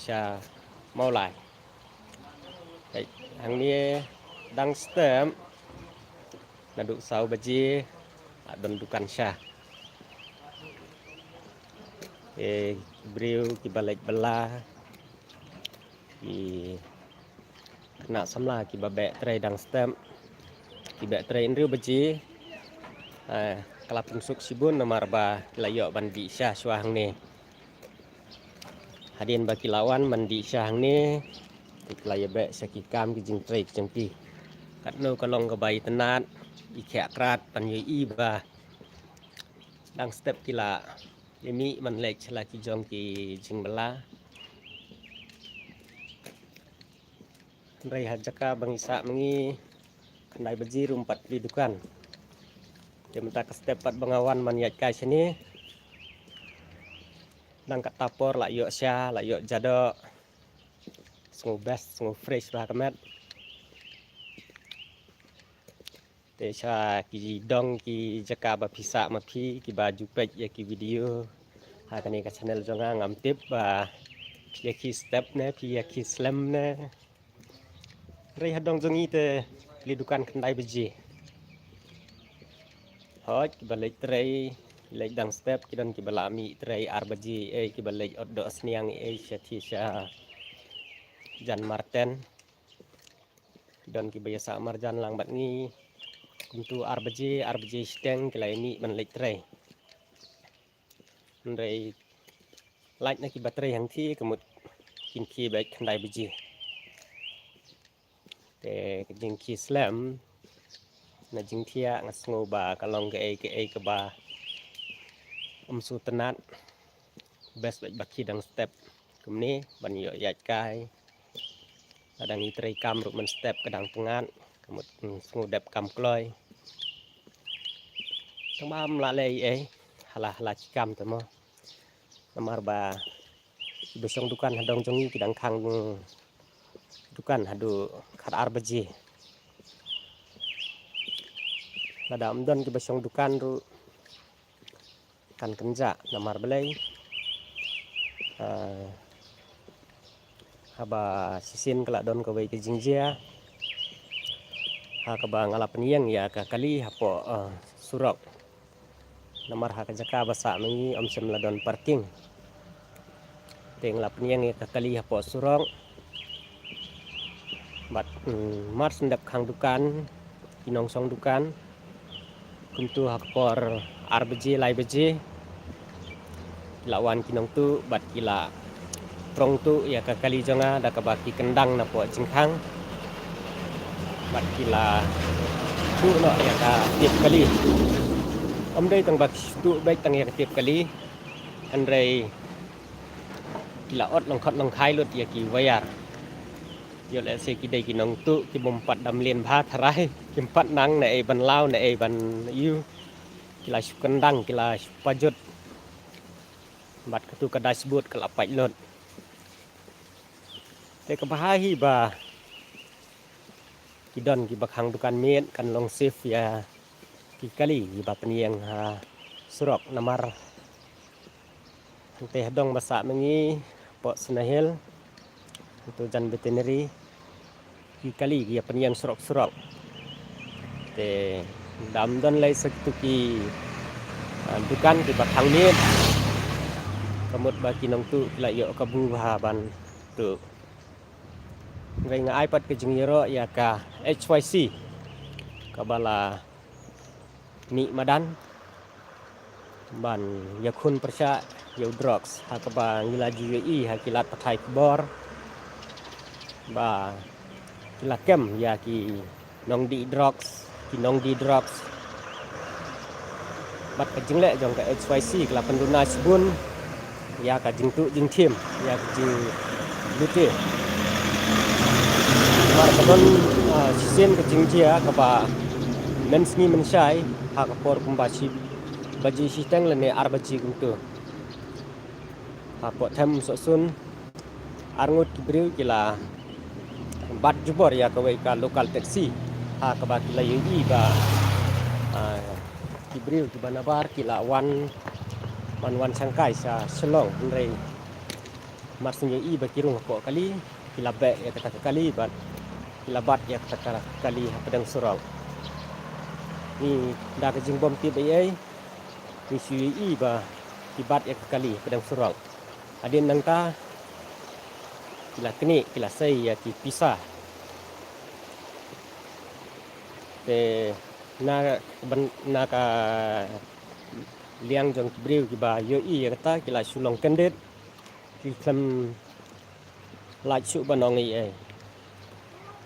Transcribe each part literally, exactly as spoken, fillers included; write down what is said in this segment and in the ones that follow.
sha Mawlai. Te hangne dang step naduh saw baje la don dukan sha. Te briew kiba leit bylla, ki khynnah samla kiba beh trei dang step, ki beh trei hynriew baje. Eh, ka la pynsuk shibun namar ba ki la ïoh ban dih sha shuwa hangne. Hadien ba ki la wan ban dih sha hangne, te ki la ïa beh sha ki kam ki jingtrei ki jong ki. Katno ka long kaba itynnad, i khia krat ban ïohi ba dang step ki la ïa mih ban leit sha la ki jong ki jingbylla. Hynrei ha jaka ba ngi sah ma ngi khyndai baje ruh ym pat plie dukan. Te mynta ka step pat ba nga wan ban ïaid kai shane, dang katta por la ïoh sha, la ïoh jadoh. Sngew best, sngew fresh bha ka met. Te sha ki dong ki jaka ba phi sah ma phi kiba ju peit ïa ki video ha kane ka channel jong nga, ngam tip ba phi ïa ki step ne, phi ïa ki slem ne. Hynrei ha dong jong ngi te plie dukan khyndai baje. Hooid, kiba leit trei, leit dang step, ki don kiba la mih trei ar baje, eh, kiba leit ot doh sniang, eh, sha thie sha jan marten. Don kiba ïa sah marjan lang bad ngi. Kumtu ar baje, ar baje shiteng ki la ïa mih ban leit trei. Hynrei lait na kiba trei hangthie ka mut kin khie beit khyndai baje. Te ka jingkhie slem na jingthiah nga sngew ba ka long kaei kaei kaba ym sngewtynnat. Best beit ba khie dang step kumne ban ïoh ïaid kai. Lada ngi trei kam ruh mynstep ka dang pyngngad, ka mut, mm, sngew dep kam kloi. Tang ba ym lah leh ei ei ha la ha la ki kam te mo. Namar ba kiba shong dukan ha dong jong ngi ki dang khang dukan haduh khat ar baje. Lada ym don kiba shong dukan ruh kan kynjah namar balei, ah, haba shisien ka la don kawei ka jingjia ha kaba nga la pynïeng ïa ka kali hapoh, ah, surok. Namar ha ka jaka ba sah ma ngi ym shym la don parking. Te nga la pynïeng ïa ka kali hapoh surok. Bad, mm, mar shu dep khang dukan, ki nongshong dukan. Kumtu ha ka por ar baje, lai baje, ki la wan ki nongtuh bad ki la prong tuh ïa ka kali jong nga da kaba ki kyndang napoh jingkhang. Bad ki la tuh noh ïa ka tip kali. Ym dei tang ba ki tuh beit tang ïa ka tip kali. Hynrei ki la ot lyngkhot lyngkhai lut ïa ki wire. Ïoh lehse ki dei ki nongtuh ki bym pat da mlien bha tharai, kim pat nang na ei ban law na ei ban ïu. Ki la shu kyndang, ki la shu pajut. Bad katu ka dashboard ka la pait lut. Te kaba bha hi ba ki don kiba khang dukan miet kan long safe ïa ki kali kiba pynïeng ha surok namar hangtei ha dong ba sah ma ngi hapoh Suna Hill, hangtu jan veterinary, ki kali ki ïa pynïeng surok surok. Te da ym don lei sa kitu ki, ah, dukan kiba khang miet. Ka mut ba ki nongtuh ki la ïoh kabu bha ban tuh. Hynrei nga ai pat ka jingïaroh ïa ka H Y C kaba la mih madan ban ïakhun pyrshah ïa u drugs ha kaba ngi la ju ïohi ha ki lad pathai khubor ba ki la kem ïa ki nongdih drugs, ki nongdih drugs. Bad ka jingleh jong ka H Y C ka la pynduna shibun ïa ka jingtuh jingthim, ïa ka jinglute. Namar ka don, ah, shisien ka jingjia kaba mynsngi mynshai ha ka por kumba shi baje shiteng lane ar baje kumtu. Hapoh Them Umsohsun, arngut ki briew ki la bat jubor ïa kawei ka local taxi ha kaba ki la ïohi ba, ah, ki briew kiba nabar ki la wan, wan, wan shangkai sha Shillong, hynrei Mar shu ïohi ba ki rung hapoh kali, ki la beh ïa kata ka kali bad ki la bat ïa kata ka kali hapdeng surok. Ngi da ka jingbym tip ei ei, ngi shu ïohi ba ki bat ïa ka kali hapdeng surok. Hadien nangta ki la knieh, ki la sei ïa ki pisa. Te na ka ban, na ka liang jong ki briew kiba ïohi ïa kata, ki la shu long kyndit, ki khlem lait shuh ban ong ei ei.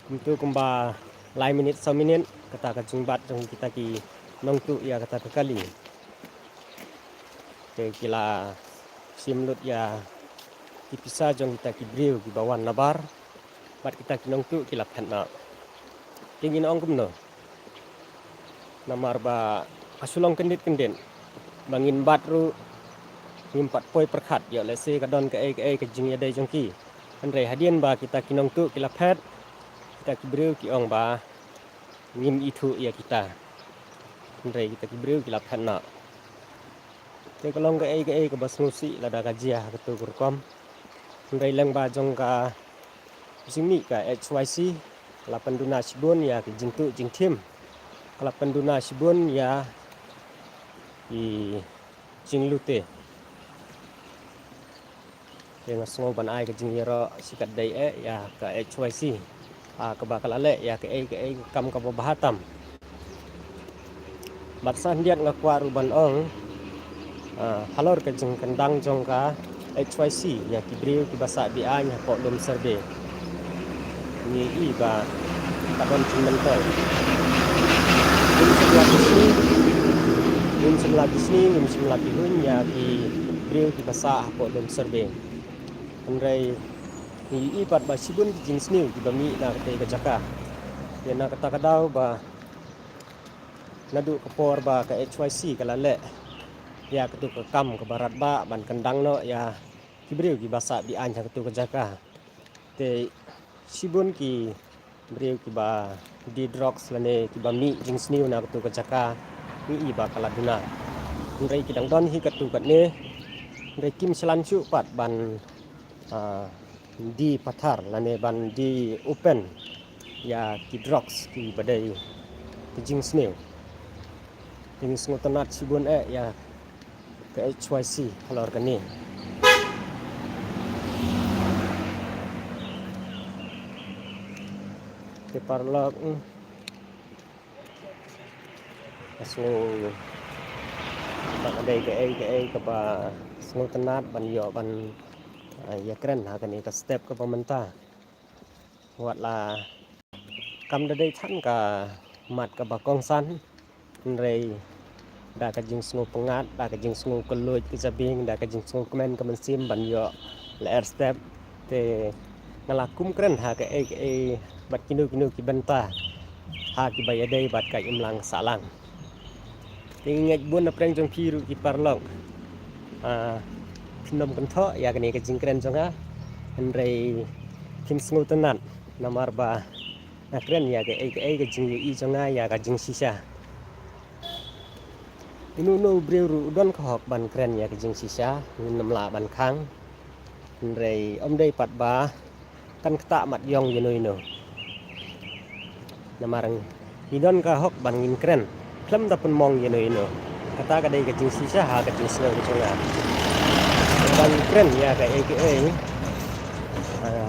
Kumtu kumba lai minit saw minit, kata ka jingbat jong kita ki nongtuh ïa kata ka kali. Te ki la shim lut ïa ki pisa jong kita ki briew kiba wan nabar, bad kita ki nongtuh ki la phet noh. Te ngin ong kumno? Namar ba ka shu long kyndit kyndit, ba ngin bat ruh ngim pat poi pyrkhat ïoh lehse ka don kaei kaei ka jingïadei jong ki. Hynrei hadien ba kita ki nongtuh ki la phet, kita ki briew ki ong ba ngim ithuh ïa kita. Hynrei kita ki briew ki la phet noh. Te ka long kaei kaei kaba sngewsih lada ka jia ha katu ka rukom. Hynrei lyngba jong ka jingmih ka H Y C, ka la pynduna shibun ïa ki jingtuh jingthim, ka la pynduna shibun ïa ki jinglute. Te nga sngew ban ai ka jingïaroh shikatdei eh ïa ka H Y C, ha kaba ka la leh ïa kaei kaei ka kam kaba bha tam. Bad sa khyndiat nga kwah ruh ban ong, ah, halor ka jingkyndang jong ka H Y C ïa ki briew kiba sah be-aiñ hapoh lum survey, ngi i ba ka don jingmyntoi. Ngim shym la pishni, ngim shym la pishni, ngim shym la pihuiñ ïa ki briew kiba sah hapoh lum survey. Hynrei ngi i pat ba shibun ki jingsniew kiba mih na katei ka jaka. Ïa na kata ka daw ba naduh ka por ba ka H Y C ka la leh ïa katu ka kam kaba radbah ban kyndang noh ïa ki briew kiba sah be-aiñ ha katu ka jaka. Te shibun ki briew kiba die drugs lane kiba mih jingsniew na katu ka jaka, ngi i ba ka la duna. Hynrei ki dang don hi katto katne, hynrei kim shlan shuh pat ban, ah, die pathar lane ban die open ïa ki drugs kiba dei ki jingsniew. Te ngi sngewtynnat shibun eh ïa ka H Y C halor kane. Te paralok, hmm, nga sngew ba ka dei kaei kaei kaba sngewtynnat ban ïoh ban, ah, ïakren ha kane ka step kaba mynta. Wat la kam da dei than ka mat kaba kongsan, hynrei da ka jingsngew pyngngad, da ka jingsngew kylluid ka jabieng, da ka jingsngew kmen ka mynsiem ban ïoh lyer step. Te nga la kum kren ha kaei kaei bad kino kino ki bynta ha kiba ïadei bad ka imlang sahlang. Te nga ngeit bun na pdeng jong phi ruh ki paralok, ah, phin ym kynthoh ïa kane ka jingkren jong nga, hynrei phin sngewtynnat namar ba nga kren ïa kaei kaei ka jingïohi jong nga ïa ka jingshisha. Uno uno u briew ruh u don ka hok ban kren ïa ka jingshisha, ngim lah ban khang. Hynrei ym dei pat ba kan ktah mat ïong ïano ïano. Namar ngi don ka hok ban ngin kren khlem da pynmong ïano ïano. Kata ka dei ka jingshisha ha ka jingsngew ka jong nga. Ban kren ïa kaei kaei, ah,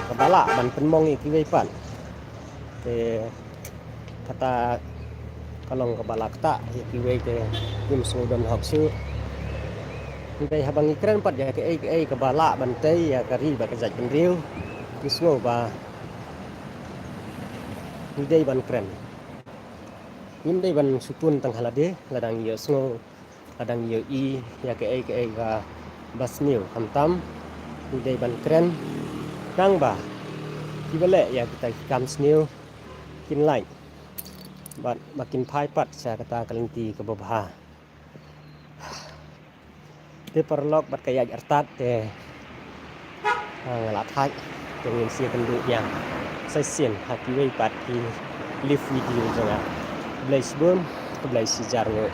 kaba lah ban pynmong ïa kiwei pat. Te kata ka long kaba la ktah ïa kiwei te kim sngew don hok shuh. Hynrei haba ngi kren pat ïa kaei kaei kaba lah ban tei ïa ka ri bad ka jaitbynriew, ngi sngew ba ngi dei ban kren. Ngim dei ban shu pun tang ha lade, lada ngi ïohsngew, lada ngi ïohi ïa kaei kaei kaba sniew, khamtam ngi dei ban kren. Nangba kiba leh ïa kita ki kam sniew kin lait bad ba kin phai pat sha kata ka lynti kaba bha. Te paralok, bad ka ïaid artat te, ah, nga la thait. Te ngin sa ïakynduh biang sa shisien ha kiwei pat ki live video jong nga. Khublei shibun, khublei shihajar nguh.